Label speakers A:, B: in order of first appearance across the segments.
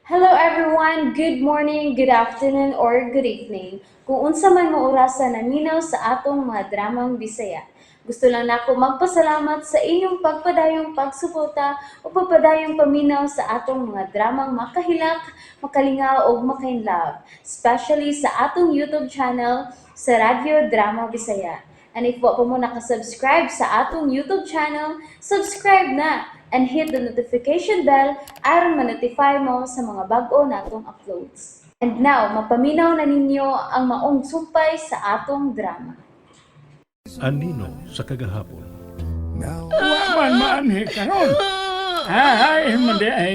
A: Hello everyone! Good morning, good afternoon, or good evening. Kung unsa man mo orasa naminaw sa atong mga dramang Bisaya. Gusto lang nako magpasalamat sa inyong pagpadayong pagsuporta o pagpadayong paminaw sa atong mga dramang makahilak, makalingaw ug makainlove, especially sa atong YouTube channel sa Radyo Drama Bisaya. And if wa pa mo nakasubscribe sa atong YouTube channel, subscribe na and hit the notification bell aron ma-notify mo sa mga bag-o natong uploads. And now, mapaminaw na ninyo ang maong sumpay sa atong drama.
B: Anino sa kagahapon.
C: Wa man maanhi karon. Ah, ay, man di ay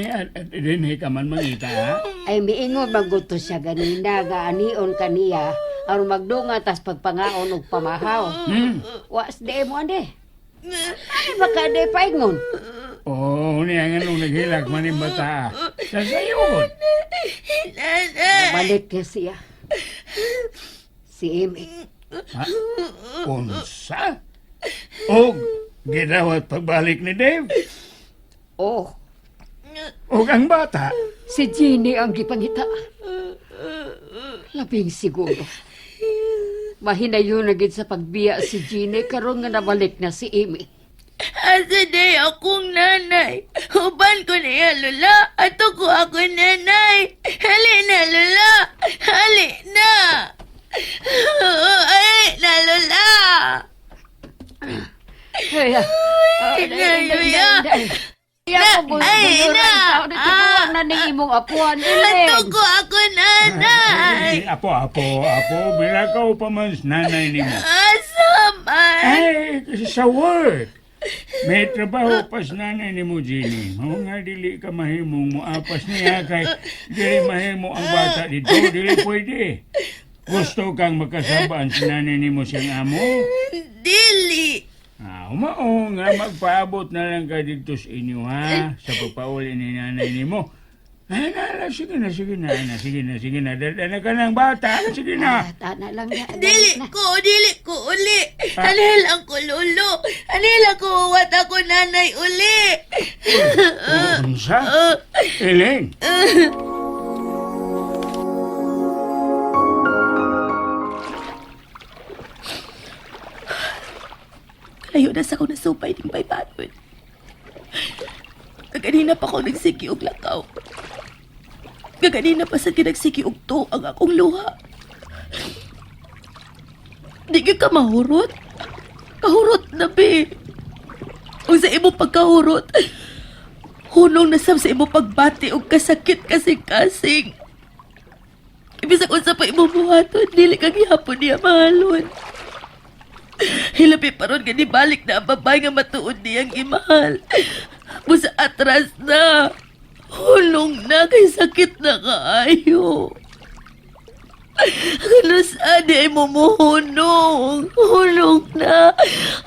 C: dinhi ka man mangita, ha?
D: Ay miingon maguto siya ganina nga anion kaniya aron magdunga tas pagpangaon og pamahaw. Was di mo ande. Ay baka di paingon.
C: Oh, niya nga nung naghilak man yung bata. Sa sayon.
D: Balik niya siya. Si Amy.
C: Ha? Unsa? Og gidawat pagbalik ni Dave.
D: Oh,
C: Og ang bata.
D: si Jeannie ang gipangita. Labing siguro. Mahinayon na gid sa pagbiya si Jeannie karon nga nabalik na si Amy.
E: Asa day akong nanay. Uban ko niya, Lola. Ato ko ako nanay. Hali na, Lola. Hali na. Hali na, Lola.
D: Ay,
E: Ay, na, Lola.
D: Ay,
E: Ay, na.
D: na. Na ning imong apuan, Ellen.
E: Ato ko ako nanay.
C: Ay, apo, apo, apo, bila ka pa man sa nanay nimo.
E: Asa man.
C: Ay, sa work. May trabaho pa sa nanay nimo, Jeannie. Mao nga dili ka mahimong moapas niya kay dili mahimo ang bata dito. Dili pwede. Gusto kang makasabaan sa nanay nimo siyang amo?
E: Dili.
C: Ah, umao nga magpaabot na lang ka dito sa inyo ha, sa pagpauli ni nanay nimo. Ay, na, na, sige na, sige na, na, sige na, sige na. Dala ka ng bata, sige na.
D: Ah, na lang na.
E: Dili ko, dili ko uli. Anil lang ko, Lolo. Anil lang ko, wat ako nanay uli.
C: Unsa? Elaine?
E: Kalayo na sa ko nasupay ding baybanon. Kaganina pa ko nagsigi og lakaw. Kaganina pa sa kinagsigi og to ang akong luha. Di ka mahurot. Kahurot na be. O sa imong pagkahurot, hunong na sab sa imong pagbati og kasakit kasing-kasing. Ibig unsa pa imong buhaton, dili ka gihapon niya mahalon. Hilabi pa ron gani balik na ang babae nga matuod niyang imahal. Busa atras na. Hulong na kay sakit na kaayo. Kanus ani ay mumuhunong. Hulong na.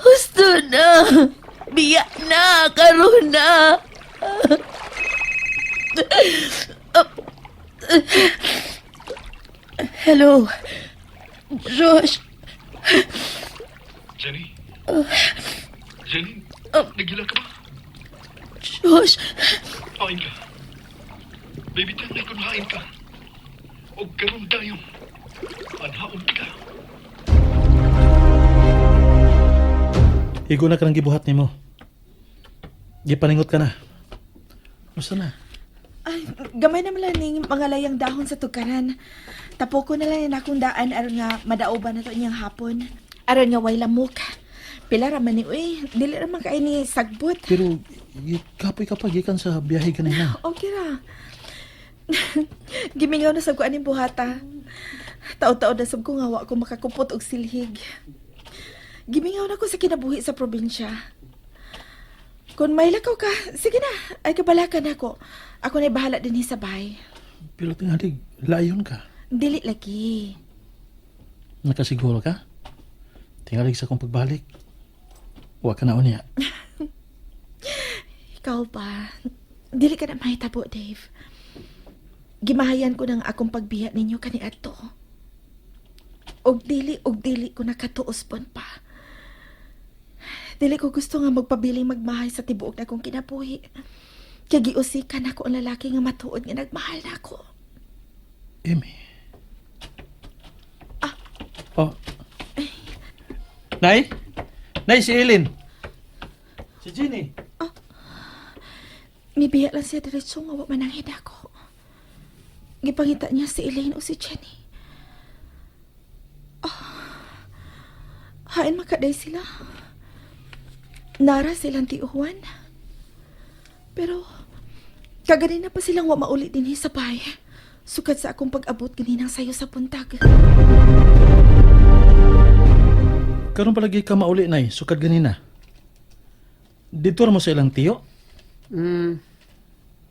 E: Husto na. Biya na. Karon na. Hello. Josh.
F: Jenny? Jenny? Nagila ka ba?
E: Josh.
F: Hain ka. Baby, tanay kung hain ka. O karon dayon. Anhaon ka.
G: Igo na ka ng gibuhat nimo. Gipaningot ka na. Basta na.
H: Ay, gamay naman lang ning mga layang dahon sa tukaran. Tapo ko na lang yung akong daan aron nga madaoban na to inyang hapon. Aron nga way lamok. Pila ra man ni uy, dili ra man kay ni sagbot.
G: Pero kapoy ka pa gikan sa biyahe kanina.
H: Okay ra. Gimingaw na sab ko aning buhata. Taod-taod na sab ko nga wa ko makakupot og silhig. Gimingaw na ko sa kinabuhi sa probinsya. Kung may lakaw ka, sige na, ay kabalakan ako. Ako na'y bahala din sa bahay.
G: Pero tingali, layon ka.
H: Dili lagi.
G: Nakasiguro ka? Tingali sa akong pagbalik. Wa ka na unya.
H: Ikaw ba? Dili ka na mahitabo, Dave. Gimahayan ko ng akong pagbiya ninyo kaniadto. Og dili ko nakatuos pon pa. Dili ko gusto nga magpabiling magmahay sa tibuok na akong kinabuhi. Kay giusikan ako ang lalaki nga matuod nga nagmahal nako.
G: Amy. Ah. Oh. Nay? Nay, si Eileen. Si Jenny.
H: Mibiya lang siya diretso nga wa mananghid ako. Gipangita niya si Elaine o si Jenny. Ah, hain makaday sila. Nara silang tiuhan. Pero, kaganina pa silang wa mauli din sa bahay. Sukad sa akong pag-abot ganinang sayo sa buntag.
G: Karon palagi ka mauli, Nay. Sukad ganina. Dito ra mo sa ilang tiyo.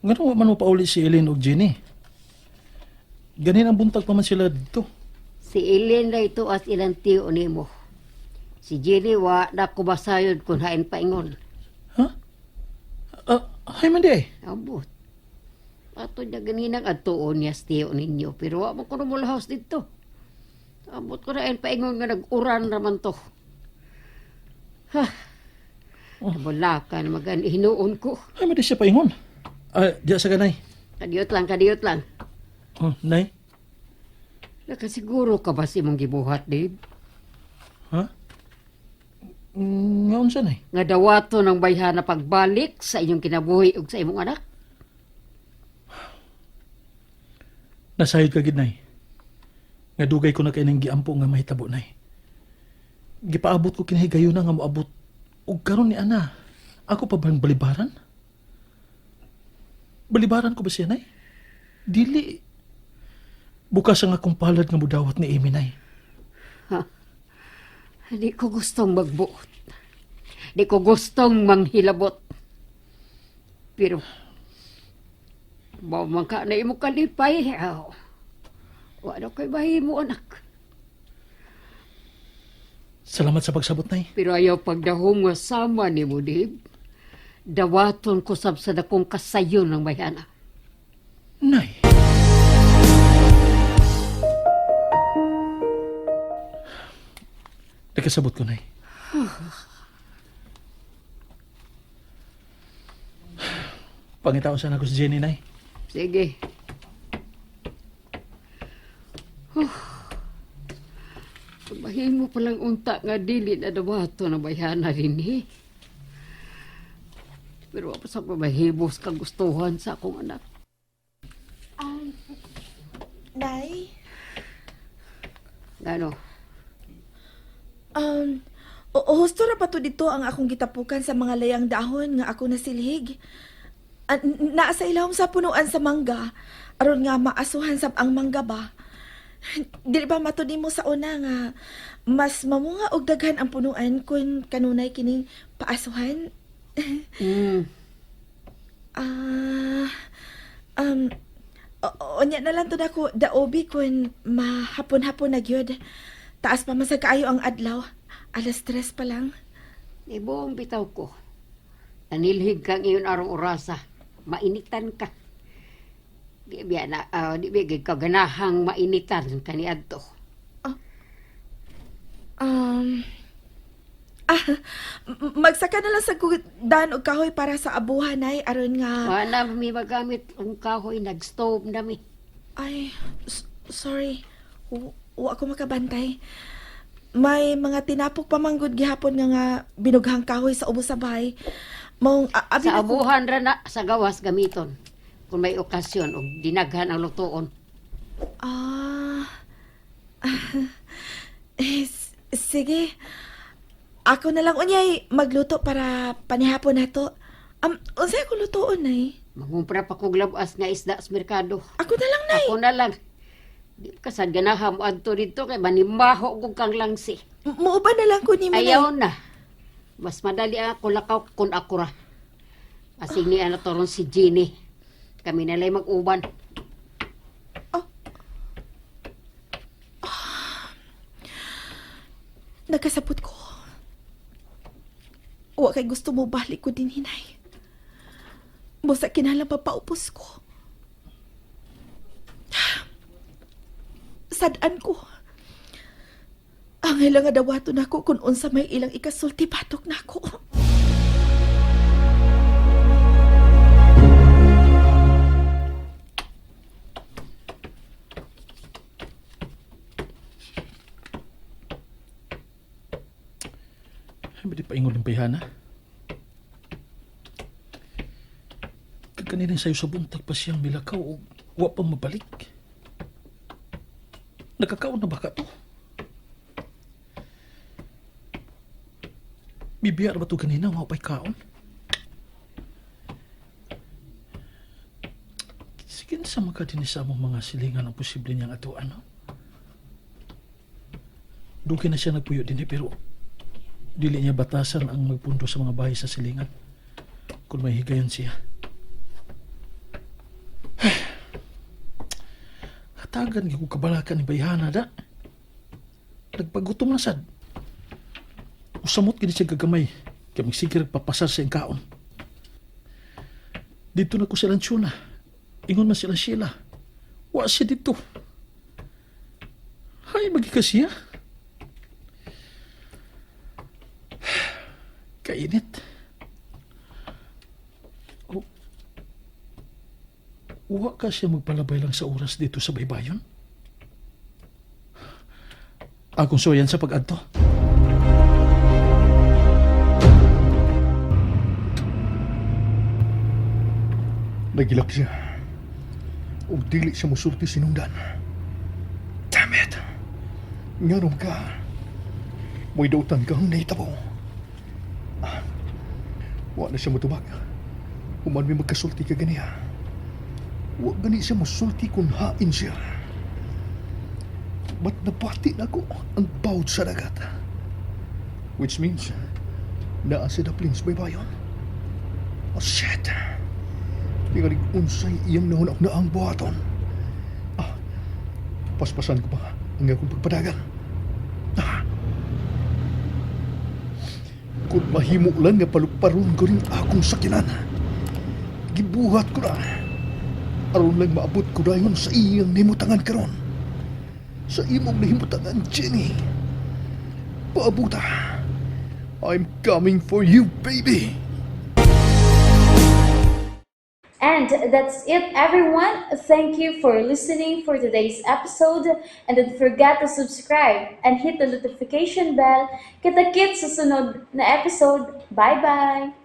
G: Ngano wa man mo pauli si Eileen og Jenny? Ganin ang buntag pa man sila dito.
D: Si Eileen na ito as ilang tiyo nimo. Si Jenny wa na kubasayod kung hain paingon.
G: Ha? Ah, hay man di ay.
D: Abot. Ato niya ganinang adtuon niya sa tiyo ninyo. Pero wa mo ko mulhaos dito. Abot ko na paingon nga nag-uran raman to. Ha. Wala ka na magan hinuon ko.
G: Hay man di siya paingon. Ah, diya sa ganay.
D: Kadiyot lang, kadiyot lang.
G: Oh, Nay.
D: Nakasiguro ka ba sa imong gibuhat, Dave?
G: Ha? Ngaon siya, Nay?
D: Nga dawato ng bayhana pagbalik sa inyong kinabuhi ug sa imong anak?
G: Nasayod ka gid, Nay. Nga dugay ko na kay nang giampo nga mahitabo, Nay. Gipaabot ko kinahigayon na nga moabot. Ug karon ni ana, ako pa bang balibaran? Balibaran ko ba siya, Nay? Dili. Bukas ang akong palad nga mudawat ni Amy, Nay.
D: Di ko gustong magbuot. Di ko gustong manghilabot. Pero, mao man ka na imo kalipay. Aw. Wala ko'y mahimo, anak.
G: Salamat sa pagsabot, Nay.
D: Pero ayaw pagdahom nga sama ni mo, Dave. Dawaton ko sab sa dakong kasayon ng bayana.
G: Nay. Nakasabot ko, Nay. Pangitaon sana ko si Jenny, Nay.
D: Sige. Huh. Mahimo palang unta nga dili na dawato ng bayana rin eh. Pero wa pa sa mahibos kagustuhan sa akong anak.
H: Nay,
D: Gano?
H: um, husto ra pa to dito ang akong gitapukan sa mga layang dahon nga ako nasilhig. Naa sa ilawom sa punuan sa mangga, aron nga maasuhan sab ang mangga ba. Dili ba matud nimo sa una nga mas mamunga og daghan ang punuan kun kanunay kining paasuhan? Ah, um, unya na lang to nako daobi kun mahapon-hapon na gyud. Taas pa man sa kaayo ang adlaw. 3:00 pa lang.
D: Ibuong bitaw ko. Nanilhig kang iyon arong orasa. Mainitan ka. Di biya na, di biya gid ka ganahang mainitan kaniadto.
H: Um, magsaka na lang sa dan og kahoy para sa abuhan ay aron nga.
D: Wala mi magamit ang kahoy, nag-stove na mi.
H: Ay, sorry. Wa ako makabantay. May mga tinapok pa manggod gihapon nga nga binughang kahoy sa ubos sa bahay. Maong abi
D: Sa
H: na ko-
D: abuhan ra na sa gawas gamiton. Kung may okasyon og dinaghan ang lutoon.
H: Ah. Eh, sige. Ako na lang unyay magluto para panihapon nato. Unsay ako lutoon nay?
D: Mangumpra pa kog labas nga isda sa merkado.
H: Ako na lang nay.
D: Ako na lang. Di ka sad ganahan mo adto didto kay manimaho kog kang langsi.
H: Muuban na lang ko nimo nay.
D: Ayaw na. Mas madali ang ako lakaw kung ako ra. Asing ni ana toron si Jenny. Kami na lang mag-uban.
H: Nagkasabot ko. Wa kay gusto mo balik ko din hinay. Busa kinahanglan papaupos ko. Sad-an ko. Ang ilang nga dawato nako kung unsa may ilang ikasulti batok nako.
G: Ay, ba di paingon ng bayhana? Kaganinang sayo sa buntag pa siyang milakaw o wa pang mabalik. Nakakaon na ba ka to? Bibiyar ba to ganina wa pa'y kaon? Sige sa mga din sa among mga silingan ang posible niyang atuan, no? Dugay na siya nagpuyo din eh, pero dili niya batasan ang magpundo sa mga bahay sa silingan kung may higayon siya. Hatagan gyud ko kabalakan ni Bayhana da. Nagpagutom na sad. Usamot gid siya gagamay kay magsigir papasar sa iyang kaon. Dito na ko sila Lanchuna. Ingon man sila Sheila. Wa siya dito. Hay, magi ka siya. Kainit. Oh. Wa ka siya magpalabay lang sa oras dito sa baybayon? Akong suwayan sa pag-adto.
F: Nagilak siya. Ug dili siya musulti sinungdan. Damn it! Nganom ka. Mo'y dautan ka ang nahitabo. Ah, wa na siya mutubag. Human may magkasulti ka ganiya. Wa gani siya musulti kung hain siya. Ba't napati na ko ang bawd sa dagat? Which means, naa si Daplins baybayon. Oh shit! Tingalig unsay iyang nahunok na ang buhaton. Ah, paspasan ko pa ang akong pagpadagan. Ah. Kung mahimo lang nga paluparon ko rin akong sakinan. Gibuhat ko na. Aron lang maabot ko dayon sa iyang nimutangan karon. Sa imong nimutangan, Jenny. Paabuta. I'm coming for you, baby.
A: And that's it, everyone. Thank you for listening for today's episode. And don't forget to subscribe and hit the notification bell. Kita-kits sa sunod na episode. Bye-bye!